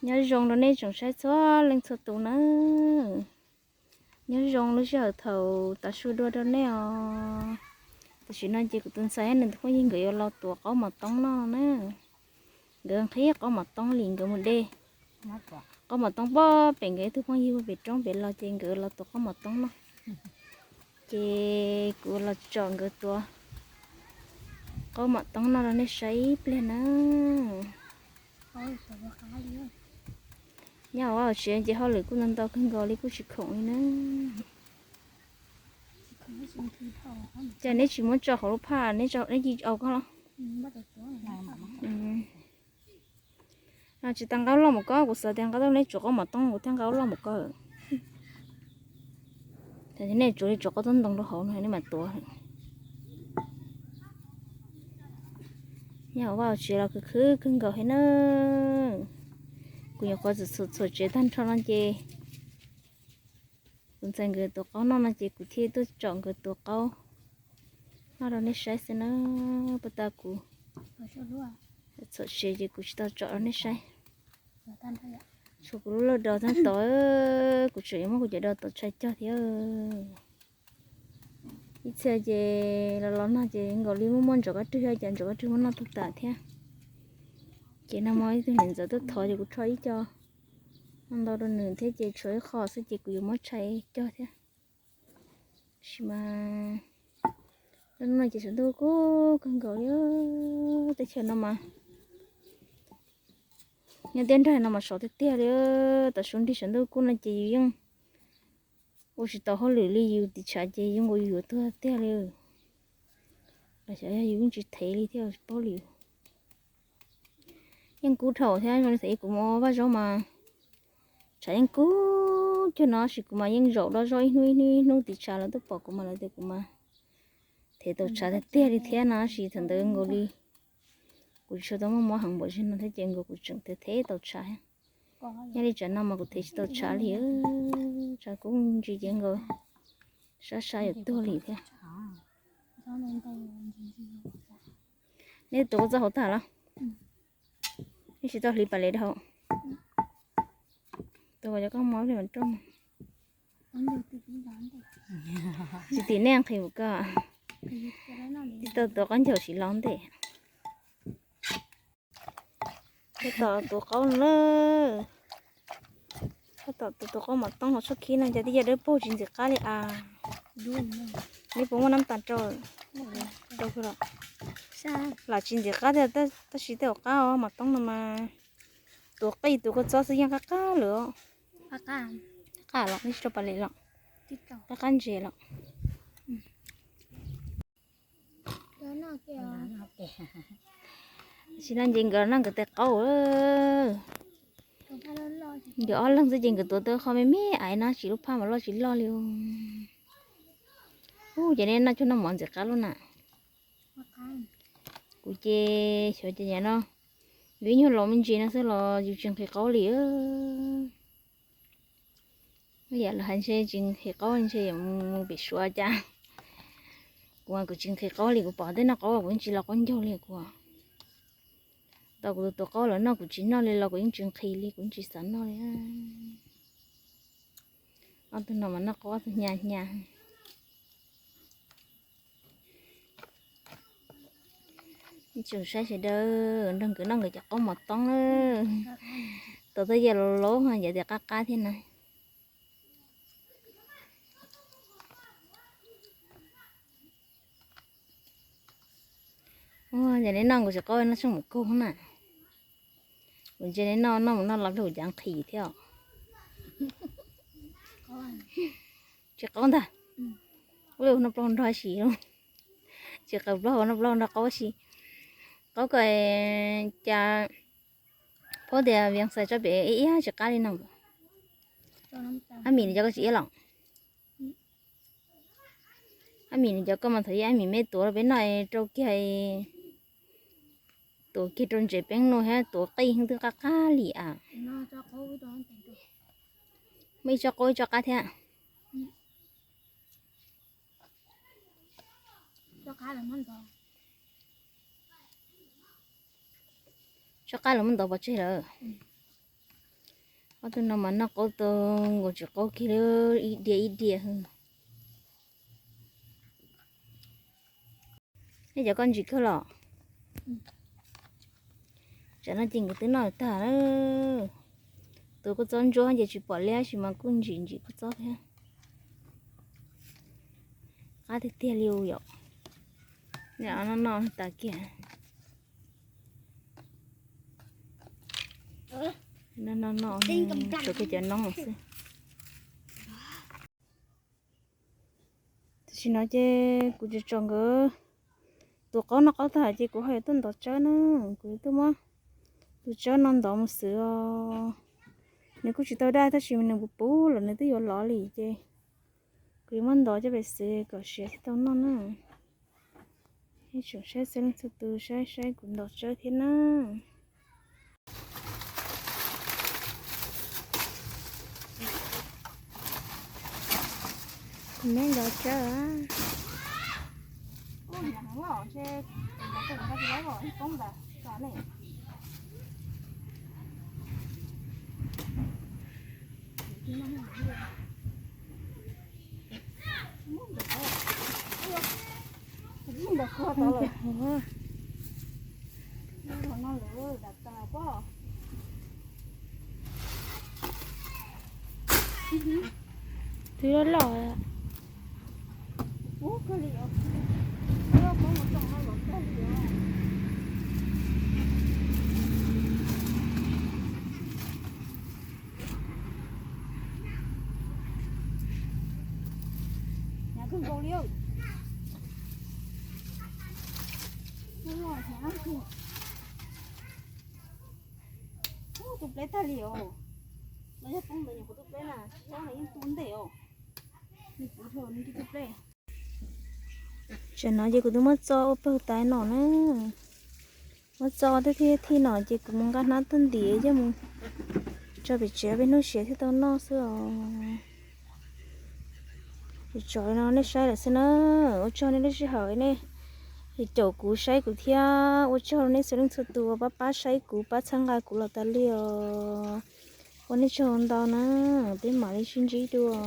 Nyob zoo rau nej tsoom saib txhua leej txhua tus na. Nyob zoo lub sij hawm thaum tav su dua rau nej os. Tam sim no ces kuv tus ntxhais nws phooj ywg nkawd yuav los tuav qaub mos toob noj na. Nkawd nqhis qaub mos toob li nkawd mus de qaub mos toob pem nkawd ib tug phooj ywg pem roob pem los ces nkawd los tuav qaub mos toob noj. Ces kuv los tsom nkawd tuav qaub mos toob noj rau nej saib ib pliag na. Nyob hauv vaj hauv tsev ces hauj lwm kuj ntau ntau kawg nkaus li kuj tsis khoom li na. Ces neb tsis muab tso hauv lub phaj, neb cia au koj los. No tsis tas nqa loj mus koj, kuv xav tias nqa tau neb tsuav qaub mos toob kuv thiaj nqa loj mus koj. Thaum nej tsuav li tsuav qaub toob ntoo rau hauv no nej mam tuav. Nyob hauv vaj hauv tsev los khwv khwv kawg nkaus heev na. Kuv nyuam qhuav txhuam tsev tag nrho no ces kuv ntxhais nkawd tuav qaub noj no ces kuv thiaj tuaj tsom nkawd tuav qaub noj rau nej saib xwb na. Puag ta kuv txhuam tsev ces kuv tsis tau tsom rau nej saib. Tshuav kuv lub laj dos tag tod, kuv tseem yuav muab kuv cov dos tom tshais cog thiab. Ib txhia ces los los no ces nkaus li muaj muaj ntsaum kab rwg, yog cas ntsaum kab rwg muab noj tag tas thiab. Ces nag hmo ib tug niam ntxawm tuaj thov ces kuv rho ib co ntau rau nws thiab ces tshuav ib qho xwb ces kuv yuav muab tshais cog thiab. Tab sis mas lub hnub no ces sawv ntuj kub kawg nkaus li. Teb chaws no mas nyob tiaj nrag no mas sov tiag tiag li. Tav su nrig sawv ntuj kub no ces yus yeej ua tsis tau hauj lwm li, yus tiv tshav ces yeej ua yus yuav tuag tiag li. Los xyov yog yus yeej tsis thev li thiab tsis paub li. Yeej kub dhau thiab, zoo li thaum ub kuv mus ua vaj zaub mas tshav yeej kub cuag no, tab sis kuv mas yeej zaum do zog ib hnub ib hnub ib hnub tiv tshav lawv tuaj pom kuv mas lawv tias kuv mas thev tau tshav tiag tiag li thiab no, tab sis thaum ntawd nkaus li kuv tsis tshua tau muaj mob heev npaum li no thiab ces nkaus kuv tseem thev thev tau tshav. Nyob li tsam no mas kuv thev tsis tau tshav li, tshav kub ntsis ces nkaus sab sab yuav tuag li thiab. Neb tuav kua txob hauv tag los? Neb tsis tau hliv pas les rau hauv. Tuav kom cov koj mob li mas roj. Tsis tim nej nqhis mus koj. Tsis tau tuav qaub ncaug siv los ntej. Tab tom tuav qaub no na. Tab tom tuav qaub mos toob hauv tshuab khib no cas tib yam dawb paug tsis ntxim qab li as. Neb puas muaj nab tas rau? Rau kawg los. Lam tsis ntxim qab thiab, tab sis tej zaum qab os, mos toob no mas tuav qij tuav kua txob xwb yeej qab qab lawm. Qab los, neb tsis rau pas les los? Qab qab ntses los. Tam sim no ces nkawd noj nkawd tes qaub. Nkawd ob leeg xwb ces nkawd tuav tau qho me me aiv no, tsis lub phaj mas loj tsis loj li. Ub, ces nej noj cuag noj mov ntxim qab lub na. Kuv ces xyov ces yam no yus ib nyuag laus me ntsis no xwb los yus tsis nqhis qaub li. Yam lawv hais ntshe tsis nqhis qaub ntshe yuav mus pem Suav cas. Kuv mas kuv tsis nqhis qaub li, kuv pom tej noj qaub kuv yeej tsis los qaub ncaug li kuv. Tau kuv tus tuav qaub lawv noj kuv tsis noj li los kuv yeej tsis nqhis li, kuv yeej tsis xav noj li. Ob tug no mas noj qaub ob tug hnyav hnyav. Ib tsoom saib sawv daws, nrog nkawd noj nkawd cov qaub mos toob na. Tuav tau yam laus laus yam tias qab qab thiab na. Ua cas neb noj kuv tsis qaub noj tsheej mus kaug na. Kuv ntsia neb noj noj mus noj los pliag kuv cav nqhis thiab. Tsis qaub ntag. Ua noj plaub nrog si, tsis qaub plaub noj plaub nrog qaub si. Qaub ko cas phaub tias Vias Xais tso pem ib iab tsis qab li no. Ab Mim nws cov koj tsis iab los? Ab Mim nws cov koj mas thaum ub Ab Mim me tuav rau peb noj rau kiag, tuav kiag rau ntses peeb no thiab tuav qij heev twb qab qab li as. Muaj ib tsob qaub ib tsob qab thiab. Tsob qab los muab ntov pov tseg lawm. Ob tug no mas noj qaub tau nkaus tsis qaub kiag li, ib diav ib diav xwb. Nej cov koj ntsim kawg los? Tsam no ces nkawd twb noj tag lawm. Tus kua txob ntsuab ces tsis pom li tab sis mas kuj ntsim ntsim kua txob thiab. Qab tiag tiag li yom. Noj noj tas kiag. Noj noj noj, tshuav kiag cov noob xwb. Tam sim no ces kuv tsom tsom nkawd tus qaub noj qaub tag ces kuv ho yuav tuaj ntov tsawb na. Kuv yuav tuaj muab tus tsawb no ntov mus xwb os. Nws kuj tsis tau daj tab sis nws puv puv lawm nws twb yuav lov li ces kuv yuav muab ntov coj pem xwb kom siav thiaj tau noj na. Ib tsoom saib txhua leej txhua tus saib saib kuv ntov tsawb thiab na. Kuv me ntov tsawb. Twb loj loj. Tus pleb tag li os. No yog poob ntawd nyuam qhuav tus pleb na, tsis yog no yeej tu ntej os. Nws puv dhau nws tus pleb. Tsam no ces kuv twb muab txo ua pawg tas no na. Muab txo tej thiab thij no ces kuv mus nqa hnab tuaj ntim coj mus tso pem tsev peb hnub siav thiaj tau noj xwb os. Tso no nej saib lawm xwb na. Ua tsaug nej lub sij hawm nej caum kuv saib kuv thiab ua tsaug nej txhua leej txhua tus pab pab saib kuv pab txhawb nqa kuv los tas li os. Ua nej tsaug ntau na, peb mam li sib ntsib dua.